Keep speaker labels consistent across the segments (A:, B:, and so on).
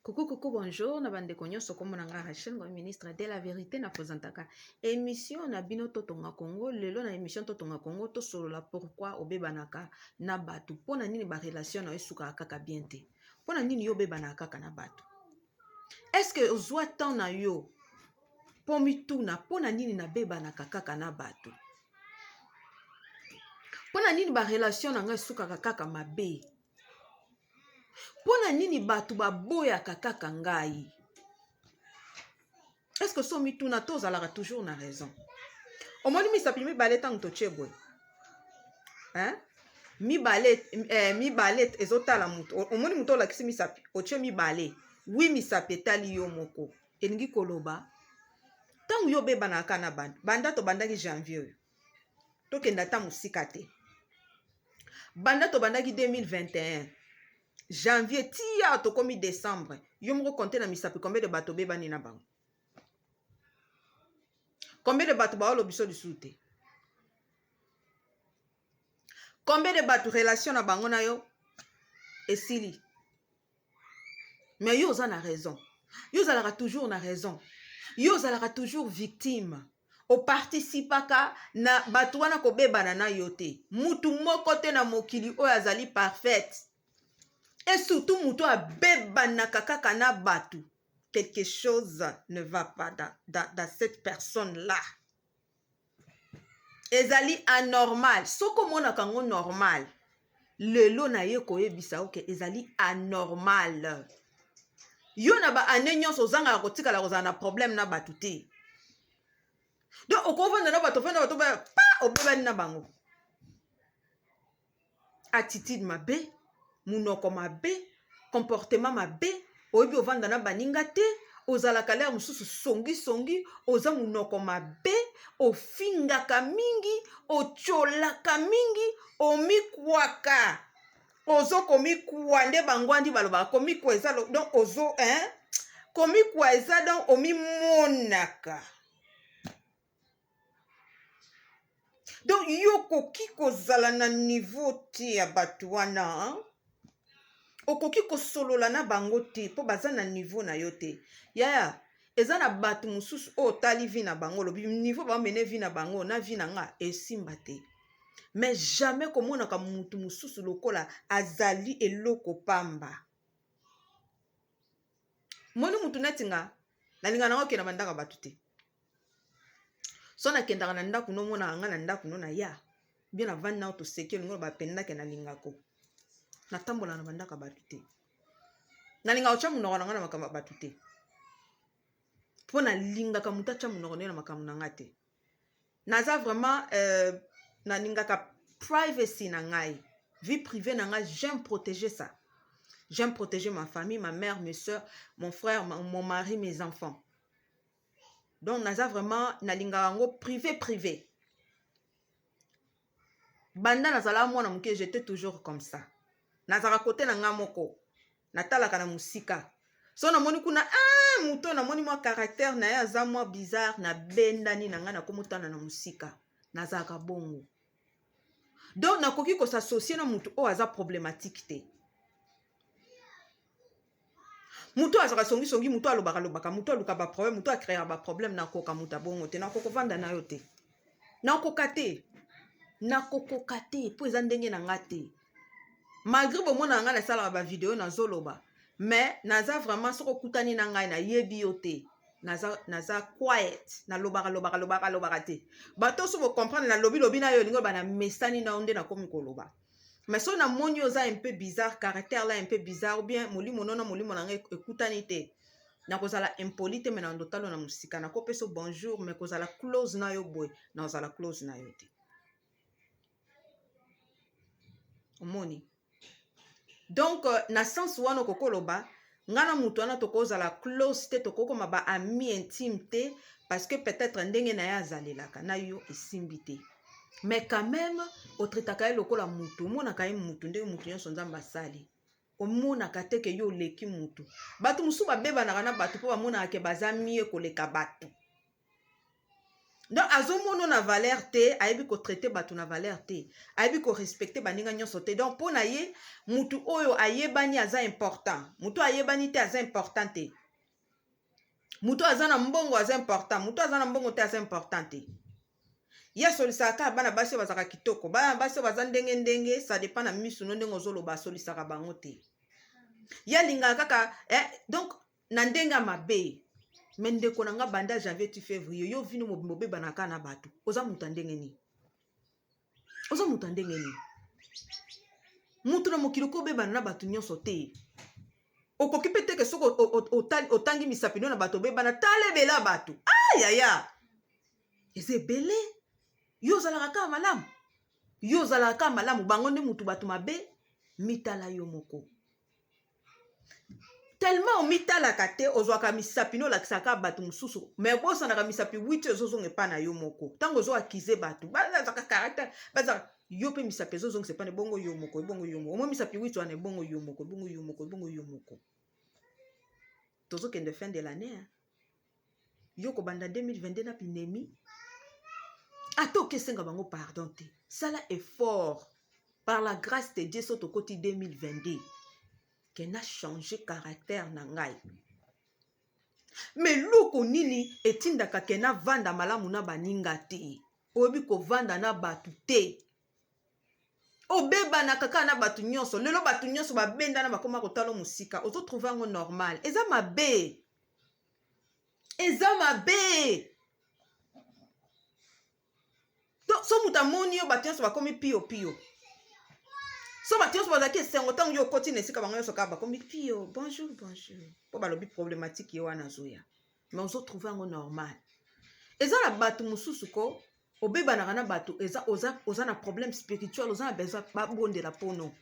A: Coucou, coucou, bonjour na bandeko nyonso. Kombo na nga Rachel Ngoy, ministre de la vérité. Na présentaka émission na bino Totonga Congo. Lelo na émission Totonga Congo, tosolola pourquoi obebanaka na bato, mpo na nini barelation na yo esukaka kaka bien te, mpo na nini yo obebanaka kaka na bato. Est ce que ozwa temps na yo mpo mituna mpo na nini nabebanaka kaka na bato, mpo na nini barelation na ngai esukaka kaka mabe, mpo na nini bato baboyaka kaka ngai? Est ce que so mituna to ozalaka toujours na raison? Omoni misapi mibale, ntango totie boye, hein? Mibale, mibale ezotala moto. Omoni moto olakisi misapi, otie mibale wi, misapi etali yo moko. Elingi koloba, ntango yo obebanaka na bantu, banda tobandaki janvier oyo, tokenda ata mosika te, banda tobandaki 2021 janvier tia tokomi décembre, yo moko compte na misapi combien de bato obebani na bango, combien de bato baolobi so lisusu te, combien de bato relation na bango na yo esili. Mais yo oza na raison, yo ozalaka toujours na raison, yo ozalaka toujours victime, oparticipaka na bato wana kobebana na yo te. Mutu moko te na mokili oyo azali parfaite, et surtout mutu abebanaka kaka na bato, quelque chose ne va pas dans cette personne là. Ezali anormal. Soki omonaka yango normal, lelo na ye koyebisa oke ezali anormal. Yo na baane nyonso ozangaka kotikala kozala na problème na bato te. Donc okovanda na bato, ofanda bato pa obebani na bango, attitude mabe, munoko mabe, comportement mabe, oyebi ovanda na baninga te, ozalaka lere mosusu songisongi, oza monoko mabe, ofingaka mingi, otyolaka mingi, omikwaka, ozo komikwa nde bangwandi balobaka komikwa eza donc ozo, hein? Komikwa eza donc omimonaka. Donc yo okoki kozala na niveau te ya bato wana, okoki kosolola na bango te mpo baza na niveau na yo te. Yaya, eza na bato mosusu oyo otali vie na bango, olobi niveau baomene vie na bango na vie na nga esimba te. Mais jamais komonaka mutu mosusu lokola azali eloko pamba. Moni mutu neti nga, nalinga nango okende bandako ya bato te. So nakendaka na ndako, nomonaka nga na ndako no na ya bien, navandi nao, toseki, olingo bapendake. Nalingako natambola na bandako ya bato te. Nalingaka kotya monoko na nga na makambo ya bato te, mpo nalingaka moto atya monoko nde na makambo na nga te. Naza vraiment nalingaka privacy na ngai, vie privée na ngai. J'aime protéger ça, j'aime protéger ma famille, ma mère, mes soeurs, mon frère, mon mari, mes enfants. Donc naza vraiment nalingaka yango privé privé. Banda nazalaka mwana moke, j'étais toujours comme ça. Nazalaka kote na nga moko, natalaka na mosika. So namoni kuna, ah, moto namoni mwa caractère na ye aza mwa bizarre, nabendani na ngai, nakomotala na mosika. Nazalaka bongo. Donc nakoki kos'associer na motu oyo aza problématique te, moto azalaka songisongi, moto alobaka lobaka, moto aluka baproblème, moto acréaka baproblème. Nakoka moto abongo te, nakoka kovanda na yo te, nakoka te, nakokoka te, mpo eza ndenge na nga te. Malgré bomona na ngai nasalaka bavideo, nazoloba, mais naza vraiment, soki okutani na ngai, nayebi yo te, naza quiet, nalobaka lobaka lobaka lobaka te. Bato so bocomprendre, nalobi lobi na yo, olingi oloba na mesani na yo nde nakomi koloba. Mais so namoni oza un peu bizarre, caractère là un peu bizarre, ou bien molimo nona molimo na ngai ekutani te, nakozala impoli te, mais na ndotalo na mosika, nakopesa bonjour, mais kozala close na yo boye, nakozala close na yo te. Omoni, donc na sens wana okoki koloba ngai na moto wana tokozala close te, tokokoma baami intime te, parce que peut-être ndenge na ye azalelaka na yo esimbi te. Mais quand même otraitaka ye lokola mutu, omonaka ye mutu ndenge mutu nyonso Nzambe asali. Omonaka te ke yo oleki mutu. Bato mosusu babebanaka na bato mpo bamonaka ke baza mie koleka bato. Donc azomona na valeur te, ayebi kotraite bato na valeur te, ayebi korespecte baninga nyonso te. Donc mpo na ye, mutu oyo ayebani aza important, mutu ayebani te aza important te, mutu aza na mbongo aza important, mutu aza na mbongo te aza important te. Ye asolisaka kaka bana basi oyo bazalaka kitoko, bana basi oyo baza ndenge ndenge, ça dépend na misu no ndenge ozoloba, asolisaka bango te. Ye alingaka kaka donc na ndenge ya mabe. Me ndeko na nga, banda janvier ti février, yo vino mobimba obebana kaka na bato. Oza moto ya ndenge nini? Oza moto ya ndenge nini? Mutu na mokili okobebana na bato nyonso te. Okoki mpe teke soki otangi misapi no na bato obebana, tala ebele ya bato. Ayaya, eza ebele. Yo ozalaka kaka malamu, yo ozalaka kaka malamu, bango nde mutu bato mabe. Mitala yo moko. Tellement omitalaka te, ozwaka misapi no olakisaka bato mosusu, me bosanaka misapi witi ezozonga epa na yo moko. Ntango ozoakize bato bazalaka caractère, bazalaka yo mpe misapi ezozongisa epa na ebongo yo moko, ebongo yo moko. Omoi misapi witi wana, ebongo yo moko, ebongo yo moko, ebongo yo moko. Tozokende fin de l'année, hein? Yo kobanda 2022 na pinemi, ata okesenga bango pardon te, sala effort par la grâce de Dieu. So tokoti 2022 ke na change caractère na ngai. Me loko nini etindaka ke navanda malamu na baninga te? Oyebi kovanda na bato te, obebanaka kaka na bato nyonso. Lelo bato nyonso babendana, bakoma kotala mosika. Ozotrouve yango normal? Eza mabe, eza mabe. So moto amoni yo, bato nyonso bakomi pio pio. So bato nyonso bazalaki esengo ntango yo okoti na esika, bango nyonso kaka bakomi pio, bonjour, bonjour, mpo balobi problématique ye wana azoya. Mais ozotrouve yango normal? Eza na bato mosusu ko obebanaka na bato, eza oza na problème spirituel, oza na besoin babondela mpono,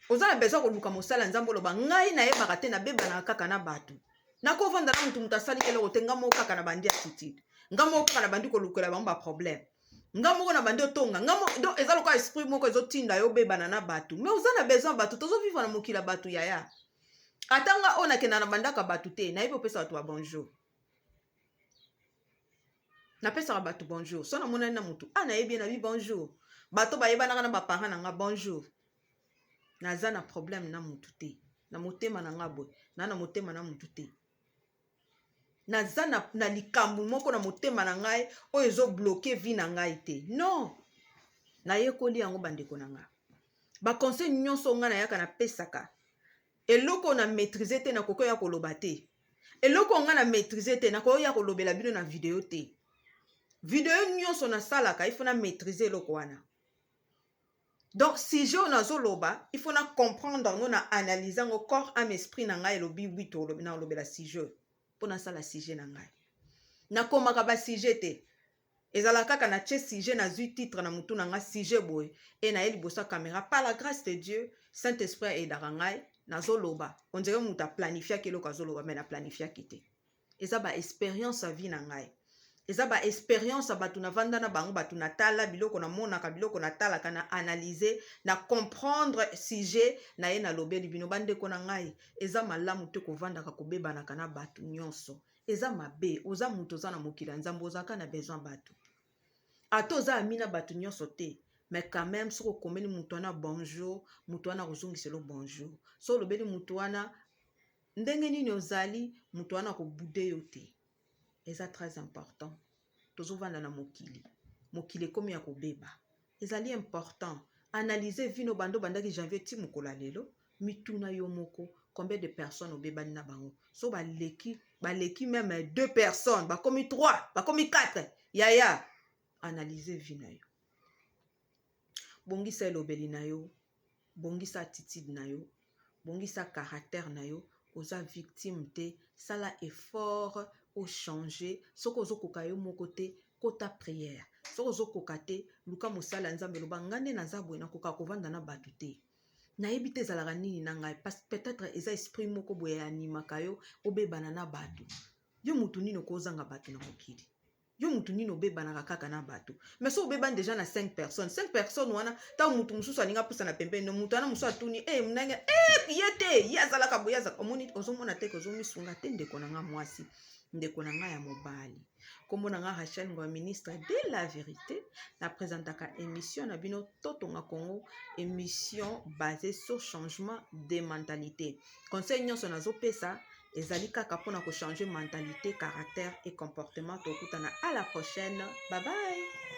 A: oza na besoin koluka mosala Nzambe. Oloba: "Ngai nayebaka te, nabebanaka kaka na bato, nakovanda na motu, moto asali eloko te, nga moko kaka na bandi attitude, nga moko kaka na bandi kolukela bango baproblème, nga moko na bandi otonga nga." Donc eza lokola esprit moko ezotinda yo obebana na bato, mais oza na besoin bato. Tozovivre na mokili ya bato, yaya. Ata nga oyo nakenda na bandaka bato te, nayebi opesa bato ba bonjour, napesaka bato bonjour. So namonani na motu a nayebi ye, nabi bonjour. Bato bayebanaka na baparent na nga, bonjour. Naza na problème na motu te na motema na nga boye, na motema na motu te. Naza na likambo moko na motema na ngai oyo ezobloke vie na ngai te. Non, nayekoli yango, bandeko na ngai. Baconseil nyonso ngai nayaka napesaka, eloko na maîtrise te, nakoki oya koloba te. Eloko ngai na maîtrise te, nakoki oya kolobela bino na video te. Video nyonso nasalaka, il faut na maîtrise eloko wana. Donc sujet oyo nazoloba, il faut na comprendre yango, na analyse yango, corps, âme, esprit na ngai elobi wi na olobela sujet oyo mpo nasala sujet na ngai. Nakomaka basujet te, ezala kaka natie sujet, nazwi titre na motu na ngai, sujet boye, e naye liboso ya caméra. Par la grâce de Dieu, Saint Esprit aidaka ngai, nazoloba on dirait moto aplanifiaki eloko azoloba, me naplanifiaki te. Eza baexpérience ya vie na ngai, eza baexpérience ya bato navanda na bango, bato natala, biloko namonaka, biloko natalaka, na analyse, na comprendre sujet na ye, nalobeli bino. Bandeko na ngai, eza malamu te kovandaka kobebanaka na bato nyonso, eza mabe. Oza moto, oza na mokili ya Nzambe, ozalaka na besoin bato. Ata oza ami na bato nyonso te, mais quand même soki okomeli moto wana bonjour, moto wana akozongisela bonjour. So olobeli moto wana ndenge nini ozali, moto wana akobude yo te. Eza très important. Tozovanda na mokili, mokili ekomi ya kobeba. Ezali important analyse vino bando bandaki janvier ti mokolo ya lelo. Mituna yo moko: combien de personnes obebani na bango? So baleki, baleki même deux personnes, bakomi trois, bakomi quatre. Yaya, analyse vie na yo, bongisa elobeli na yo, bongisa attitude na yo, bongisa caractère na yo. Oza victime te, sala effort ochange. Soki ozokoka yo moko te, kota prière. Soki ozokoka te, luka mosala ya Nzambe. Loba: "Ngai nde naza boye, nakoka kovanda na bato te, nayebi te ezalaka nini na ngai." Parce peut-être eza esprit moko boye animaka yo obebana na bato. Yo motu nini okozanga bato na mokili? Yo mutu nini obebanaka kaka na bato? Mais so obebani deja na 5 personnes, 5 personnes wana, ntango mutu mosusu alingi apusa na pembeni no, mutu wana mosusu atuni e ndenge e ye te, ye azalaka boye, azalaka. Omoni, ozomona te ke ozomisunga te. Ndeko na nga mwasi, ndeko na ngai ya mobali, nkombo na nga Rachel Ngwa, ministre de la vérité. Na présentaka émission na bino Totonga Congo, émission basée sur changement de mentalité. Conseil nyonso nazopesa ezali kaka mpona kochanger mentalité, caractère et comportement. Tokutana à la prochaine, bye bye.